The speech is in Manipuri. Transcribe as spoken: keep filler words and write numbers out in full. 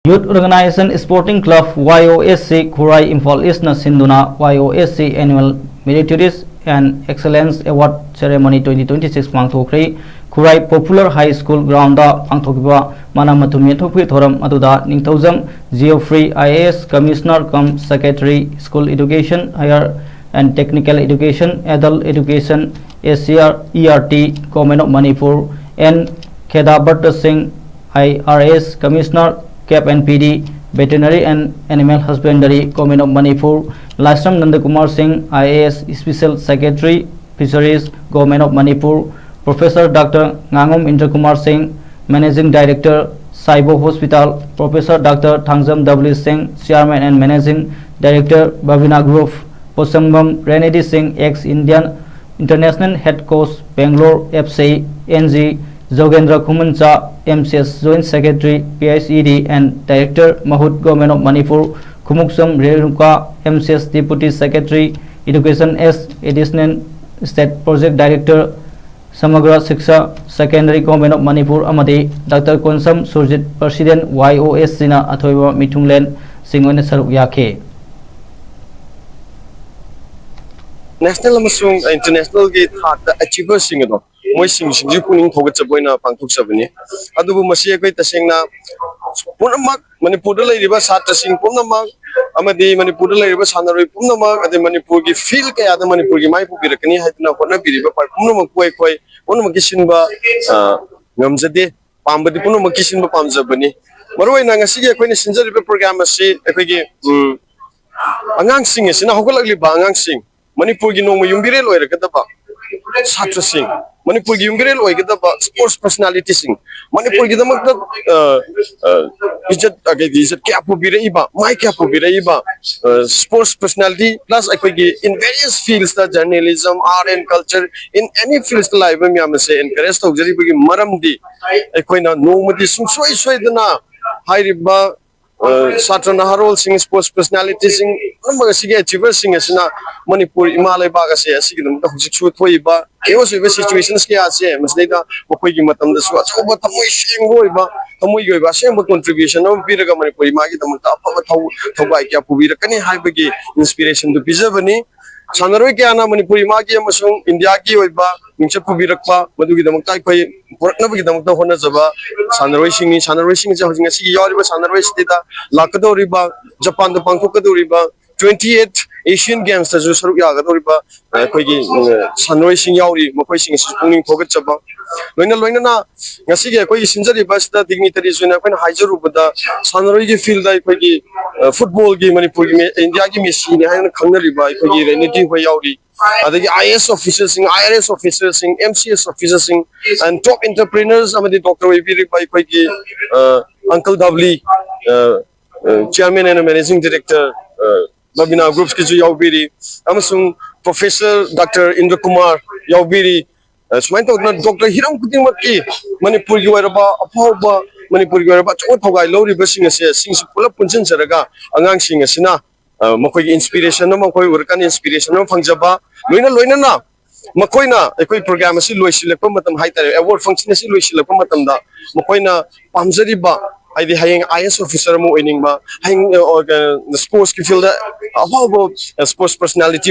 Youth Organization Sporting Club, Y O S C, ꯈꯨꯔꯥꯏ, ꯏꯝꯐꯥꯜ ꯏꯁꯅ ꯁꯤꯟꯗꯨꯅ Y O S C Annual Meritorious and Excellence Award Ceremony twenty twenty-six ꯄꯥꯡꯊꯣꯛꯈ꯭ꯔꯦ꯫ Khurai Popular High School ground ꯗ ꯄꯥꯡꯊꯣꯛꯈꯤꯕ ꯃꯅꯥ ꯃꯊꯨꯝ ꯌꯦꯟꯊꯣꯛꯄꯒꯤ ꯊꯧꯔꯝ ꯑꯗꯨꯗ ꯅꯤꯡꯊꯧꯖꯝ Geoffrey, I A S, Commissioner cum Secretary, School Education, Higher and Technical Education, Adult Education, S C R, E R T, Government of Manipur, N Khedabharta Singh, I R S, Commissioner, Cap and P D, Veterinary and Animal Husbandry, Government of Manipur, Laisram Nandakumar Singh, I A S, Special Secretary, Fisheries, Government of Manipur, Professor Doctor Ngangom Indrakumar Singh, Managing Director, Saibo Hospital, Professor Doctor Thangjam W Singh, Chairman and Managing Director, Babina Group, Posambam Renedi Singh, ex Indian International Head Coach, Bangalore F C, N G Jogendra Khumuncha, M C S Joint Secretary, P I C D, and Director, Mahut, Government of Manipur, Khumuksam Renuka, M C S Deputy Secretary, Education, S Additional State Project Director, Samagra Shiksha, Secondary, Government of Manipur, ꯑꯃꯗꯤ Doctor Konsam Surjit, President, Y O S C ꯅ ꯑꯊꯣꯏꯕ ꯃꯤꯊꯨꯡꯂꯦꯟꯁꯤꯡ ꯑꯣꯏꯅ ꯁꯔꯨꯛ ꯌꯥꯈꯤ꯫ National ꯑꯃꯁꯨꯡ international ꯒꯤ ꯊꯥꯛꯇ achiever ꯁꯤꯡ ꯑꯗꯣ ꯃꯣꯏꯁꯤꯡꯁꯤꯡꯁꯤ ꯄꯨꯛꯅꯤꯡ ꯊꯧꯒꯠꯆꯕ ꯑꯣꯏꯅ ꯄꯥꯡꯊꯣꯛꯆꯕꯅꯤ꯫ ꯑꯗꯨꯕꯨ ꯃꯁꯤ ꯑꯩꯈꯣꯏ ꯇꯁꯦꯡꯅ ꯄꯨꯝꯅꯃꯛ, ꯃꯅꯤꯄꯨꯔꯗ ꯂꯩꯔꯤꯕ ꯁꯥꯇ꯭ꯔꯁꯤꯡ ꯄꯨꯝꯅꯃꯛ ꯑꯃꯗꯤ ꯃꯅꯤꯄꯨꯔꯗ ꯂꯩꯔꯤꯕ ꯁꯥꯟꯅꯔꯣꯏ ꯄꯨꯝꯅꯃꯛ, ꯑꯗꯩ ꯃꯅꯤꯄꯨꯔꯒꯤ field ꯀꯌꯥꯗ ꯃꯅꯤꯄꯨꯔꯒꯤ ꯃꯥꯏ ꯄꯨꯕꯤꯔꯛꯀꯅꯤ ꯍꯥꯏꯗꯨꯅ ꯍꯣꯠꯅꯕꯤꯔꯤꯕ ꯄꯨꯝꯅꯃꯛꯄꯨ ꯑꯩꯈꯣꯏ ꯄꯨꯝꯅꯃꯛꯀꯤ ꯁꯤꯟꯕ, ꯑ, ꯉꯝꯖꯗꯦ꯫ ꯄꯥꯝꯕꯗꯤ ꯄꯨꯝꯅꯃꯛꯀꯤ ꯁꯤꯟꯕ ꯄꯥꯝꯖꯕꯅꯤ꯫ ꯃꯔꯨꯑꯣꯏꯅ ꯉꯁꯤꯒꯤ ꯑꯩꯈꯣꯏꯅ ꯁꯤꯟꯖꯔꯤꯕ program ꯑꯁꯤ ꯑꯩꯈꯣꯏꯒꯤ, ꯎꯝ, ꯑꯉꯥꯡꯁꯤꯡ ꯑꯁꯤꯅ, ꯍꯧꯒꯠꯂꯛꯂꯤꯕ ꯑꯉꯥꯡꯁꯤꯡ, ꯃꯅꯤꯄꯨꯔꯒꯤ ꯅꯣꯡꯃ ꯌꯨꯝꯕꯤꯔꯦꯜ ꯑꯣꯏꯔꯒꯗꯕ ꯁꯥꯇ꯭ꯔꯁꯤꯡ, ꯃꯅꯤꯄꯨꯔꯒꯤ ꯌꯨꯝꯕꯤꯔꯦꯜ ꯑꯣꯏꯒꯗꯕ sports personality ꯁꯤꯡ, ꯃꯅꯤꯄꯨꯔꯒꯤꯗꯃꯛꯇ, ꯑ, ꯑ, ꯏꯖꯠ, ꯑ, ꯀꯩꯗꯤ ꯏꯖꯠ ꯀꯌꯥ ꯄꯨꯕꯤꯔꯛꯏꯕ, ꯃꯥꯏ ꯀꯌꯥ ꯄꯨꯕꯤꯔꯛꯏꯕ, ꯑ, sports personality plus ꯑꯩꯈꯣꯏꯒꯤ in various fields ꯇ, journalism, art and culture, in any fields ꯇ ꯂꯥꯛꯏꯕ ꯃꯌꯥꯝ ꯑꯁꯦ encourage ꯇꯧꯖꯔꯤꯕꯒꯤ ꯃꯔꯝꯗꯤ ꯑꯩꯈꯣꯏꯅ ꯅꯣꯡꯃꯗꯤ ꯁꯨꯡꯁꯣꯏ ꯁꯣꯏꯗꯅ ꯍꯥꯏꯔꯤꯕ ꯁꯥꯇ꯭ꯔ ꯅꯍꯥꯔꯣꯜꯁꯤꯡ, ꯁ꯭ꯄꯣꯔꯠꯁ ꯄꯔꯁꯅꯥꯂꯤꯇꯤꯁꯤꯡ, ꯄꯨꯝꯅꯃꯛ ꯑꯁꯤꯒꯤ ꯑꯦꯆꯤꯚꯔꯁꯤꯡ ꯑꯁꯤꯅ ꯃꯅꯤꯄꯨꯔ ꯏꯃꯥ ꯂꯩꯕꯥꯛ ꯑꯁꯦ ꯑꯁꯤꯒꯤꯗꯃꯛꯇ ꯍꯧꯖꯤꯛꯁꯨ ꯊꯣꯛꯏꯕ ꯀꯦꯑꯣꯁ ꯑꯣꯏꯕ ꯁꯤꯆꯨꯋꯦꯁꯟꯁ ꯀꯌꯥ ꯑꯁꯦ, ꯃꯁꯤꯗꯩꯗ ꯃꯈꯣꯏꯒꯤ ꯃꯇꯝꯗꯁꯨ ꯑꯆꯧꯕ ꯊꯃꯣꯏ ꯁꯦꯡꯕ ꯑꯣꯏꯕ, ꯊꯃꯣꯏꯒꯤ ꯑꯣꯏꯕ ꯑꯁꯦꯡꯕ ꯀꯣꯟꯇ꯭ꯔꯤꯕ꯭ꯌꯨꯁꯟ ꯑꯃ ꯄꯤꯔꯒ ꯃꯅꯤꯄꯨꯔ ꯏꯃꯥꯒꯤꯗꯃꯛꯇ ꯑꯐꯕ ꯊꯧ-, ꯊꯧꯒꯥꯏ ꯀꯌꯥ ꯄꯨꯕꯤꯔꯛꯀꯅꯤ ꯍꯥꯏꯕꯒꯤ ꯏꯟꯁꯄꯤꯔꯦꯁꯟꯗꯨ ꯄꯤꯖꯕꯅꯤ꯫ ꯁꯥꯟꯅꯔꯣꯏ ꯀꯌꯥꯅ ꯃꯅꯤꯄꯨꯔ ꯏꯃꯥꯒꯤ ꯑꯃꯁꯨꯡ ꯏꯟꯗꯤꯌꯥꯒꯤ ꯑꯣꯏꯕ ꯃꯤꯡꯆꯠ ꯄꯨꯕꯤꯔꯛꯄ, ꯃꯗꯨꯒꯤꯗꯃꯛꯇ ꯑꯩꯈꯣꯏ ꯄꯨꯔꯛꯅꯕꯒꯤꯗꯃꯛꯇ ꯍꯣꯠꯅꯖꯕ ꯁꯥꯟꯅꯔꯣꯏꯁꯤꯡꯅꯤ꯫ ꯁꯥꯟꯅꯔꯣꯏꯁꯤꯡ ꯑꯁꯤ ꯍꯧꯖꯤꯛ ꯉꯁꯤꯒꯤ ꯌꯥꯎꯔꯤꯕ ꯁꯥꯟꯅꯔꯣꯏꯁꯤꯗ ꯂꯥꯛꯀꯗꯧꯔꯤꯕ, ꯖꯄꯥꯟꯗ ꯄꯥꯡꯊꯣꯛꯀꯗꯧꯔꯤꯕ twenty eight Asian Gamesꯇꯁꯨ ꯁꯔꯨꯛ ꯌꯥꯒꯗꯧꯔꯤꯕ ꯑꯩꯈꯣꯏꯒꯤ, ꯑ, ꯁꯥꯟꯅꯔꯣꯏꯁꯤꯡ ꯌꯥꯎꯔꯤ, ꯃꯈꯣꯏꯁꯤꯡ ꯑꯁꯤꯁꯨ ꯄꯨꯛꯅꯤꯡ ꯊꯧꯒꯠꯆꯕ꯫ ꯂꯣꯏꯅ ꯂꯣꯏꯅꯅ ꯉꯁꯤꯒꯤ ꯑꯩꯈꯣꯏꯒꯤ ꯁꯤꯟꯖꯔꯤꯕ ꯑꯁꯤꯗ ꯗꯤꯒꯅꯤꯇꯔꯤꯁ ꯑꯣꯏꯅ ꯑꯩꯈꯣꯏꯅ ꯍꯥꯏꯖꯔꯨꯕꯗ, ꯁꯥꯟꯅꯔꯣꯏꯒꯤ ꯐꯤꯜꯗ ꯑꯩꯈꯣꯏꯒꯤ, ꯑ, ꯐꯨꯠꯕꯣꯜꯒꯤ ꯃꯅꯤꯄꯨꯔꯒꯤ ꯃꯦ-, ꯏꯟꯗꯤꯌꯥꯒꯤ ꯃꯦꯁꯤꯅꯤ ꯍꯥꯏꯅ ꯈꯪꯅꯔꯤꯕ ꯑꯩꯈꯣꯏꯒꯤ ꯔꯦꯅꯤꯇꯤ ꯍꯣꯏ ꯌꯥꯎꯔꯤ꯫ ꯑꯗꯒꯤ IAS officerꯁꯤꯡ, IRS officerꯁꯤꯡ, MCS officerꯁꯤꯡ, and top entrepreneurs ꯑꯃꯗꯤ ꯗꯣꯛꯇꯔ ꯑꯣꯏꯕꯤꯔꯤꯕ ꯑꯩꯈꯣꯏꯒꯤ, ꯑ, uncle ꯗꯕꯂꯤ, ꯑ, ꯑ, chairman and managing director, ꯑ, ꯕꯕꯤꯅꯥ ꯒ꯭ꯔꯨꯞꯁꯀꯤꯁꯨ ꯌꯥꯎꯕꯤꯔꯤ, ꯑꯃꯁꯨꯡ ꯄ꯭ꯔꯣꯐꯦꯁꯔ ꯗꯥꯛꯇꯔ ꯏꯟꯗ꯭ꯔ ꯀꯨꯃꯥꯔ ꯌꯥꯎꯕꯤꯔꯤ꯫ ꯑ, ꯁꯨꯃꯥꯏꯅ ꯇꯧꯗꯅ ꯗꯣꯛꯇꯔ ꯍꯤꯔꯝ ꯈꯨꯗꯤꯡꯃꯛꯀꯤ ꯃꯅꯤꯄꯨꯔꯒꯤ ꯑꯣꯏꯔꯕ ꯑꯐꯥꯎꯕ, ꯃꯅꯤꯄꯨꯔꯒꯤ ꯑꯣꯏꯔꯕ ꯑꯆꯧꯕ ꯊꯧꯒꯥꯏ ꯂꯧꯔꯤꯕꯁꯤꯡ ꯑꯁꯦ, ꯁꯤꯡꯁꯤ ꯄꯨꯂꯞ ꯄꯨꯟꯁꯤꯟꯖꯔꯒ ꯑꯉꯥꯡꯁꯤꯡ ꯑꯁꯤꯅ, ꯑ, ꯃꯈꯣꯏꯒꯤ ꯏꯟꯁꯄꯤꯔꯦꯁꯟ ꯑꯃ, ꯃꯈꯣꯏ ꯎꯔꯀꯥꯟꯗ ꯏꯟꯁꯄꯤꯔꯦꯁꯟ ꯑꯃ ꯐꯪꯖꯕ, ꯂꯣꯏꯅ ꯂꯣꯏꯅꯅ ꯃꯈꯣꯏꯅ ꯑꯩꯈꯣꯏ ꯄ꯭ꯔꯣꯒ꯭ꯔꯥꯝ ꯑꯁꯤ ꯂꯣꯏꯁꯤꯜꯂꯛꯄ ꯃꯇꯝ ꯍꯥꯏꯇꯥꯔꯦ, ꯑꯦꯋꯥꯔꯗ ꯐꯪꯁꯟ ꯑꯁꯤ ꯂꯣꯏꯁꯤꯜꯂꯛꯄ ꯃꯇꯝꯗ ꯃꯈꯣꯏꯅ ꯄꯥꯝꯖꯔꯤꯕ, ꯍꯥꯏꯗꯤ ꯍꯌꯦꯡ IAS officer ꯑꯃ ꯑꯣꯏꯅꯤꯡꯕ, ꯍꯌꯦꯡ, ꯑ, ꯑ, ꯁ꯭ꯄꯣꯔꯠꯁꯀꯤ ꯐꯤꯜꯗ ꯑꯐꯥꯎꯕ ꯁ꯭ꯄꯣꯔꯠꯁ ꯄꯔꯁꯅꯥꯂꯤꯇꯤ